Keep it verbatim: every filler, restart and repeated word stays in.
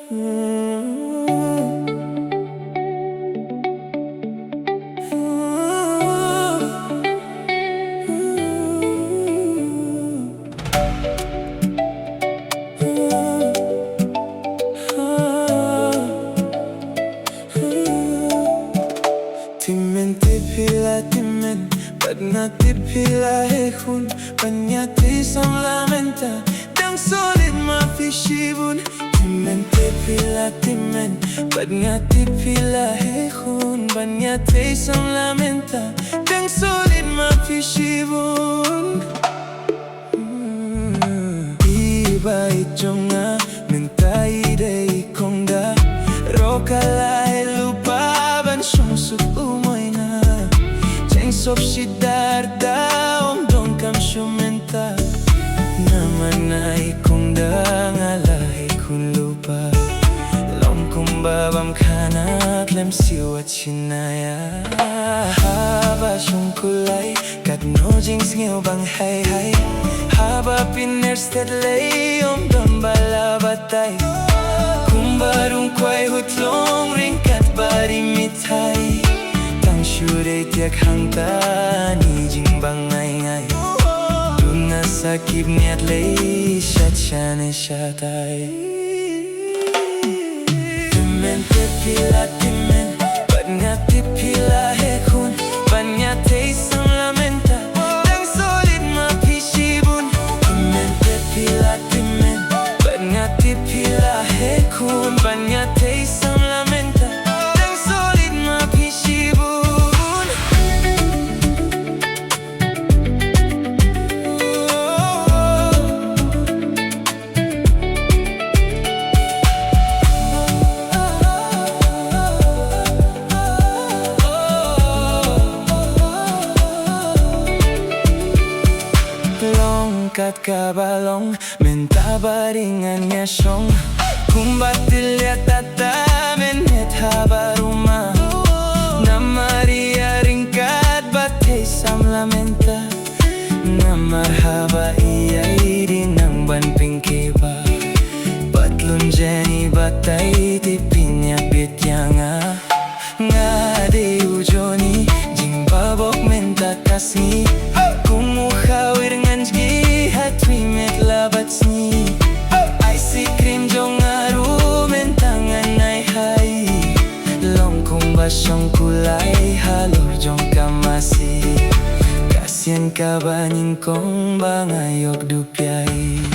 Tymmen te phi la tymmen, bad nga te phi la heh khun, ban ïa tei samla mynta, dang solid ma phi shibun. Tymmen te phi la tymmen, bad nga te phi la heh khun, ban ïa tei samla mynta, dang solid ma phi shibun. I bai jong nga mynta i dei i kong da, roka la heh lypa ban shong suk u moi na. Jeng sop shi dar da, ym don kam shu mynta. Namar na i kong da nga la heh khun lypa. Long kumba bam khana khlem siew wat shin na ïa. Haba shong kulai katno jingsngew bang hai hai. Haba pynner stet lei ym don ba la batai. Kumba rung kwai hut long ring kat bari mithai. Tang shu dei tiak hangta ni jingbang ngai ngai. Duna sa kip niat lei shat shane shatai. Tymmen te phi la tymmen, bad nga te phi la heh khun, ban ïa tei samla mynta, dang solid ma phi shibun. Tymmen te phi la tymmen, bad nga te phi la heh khun, ban ïa tei samla mynta, dang solid ma phi shibun. Long kat kaba long, mynta ba ring ngan ïa shong. Kumba tyllia tata mynmiet haba ruma. Namar ïa ring kat ba tei samla mynta. Namar haba ïa i dei nang ban pynkheiñ ba. Patlun jeni batai te pynïabit ïa nga. Nga dei u Johnny, jingbabok mynta ka sngi. Kum u khawir ngan jngi ha twi met la bad sngi. Ice cream jong nga ruh mynta ngan ai hai. Long kumba shong kulai halor jong ka masi. Ka sien kaba nyngkong ba nga ïoh dup ïa i.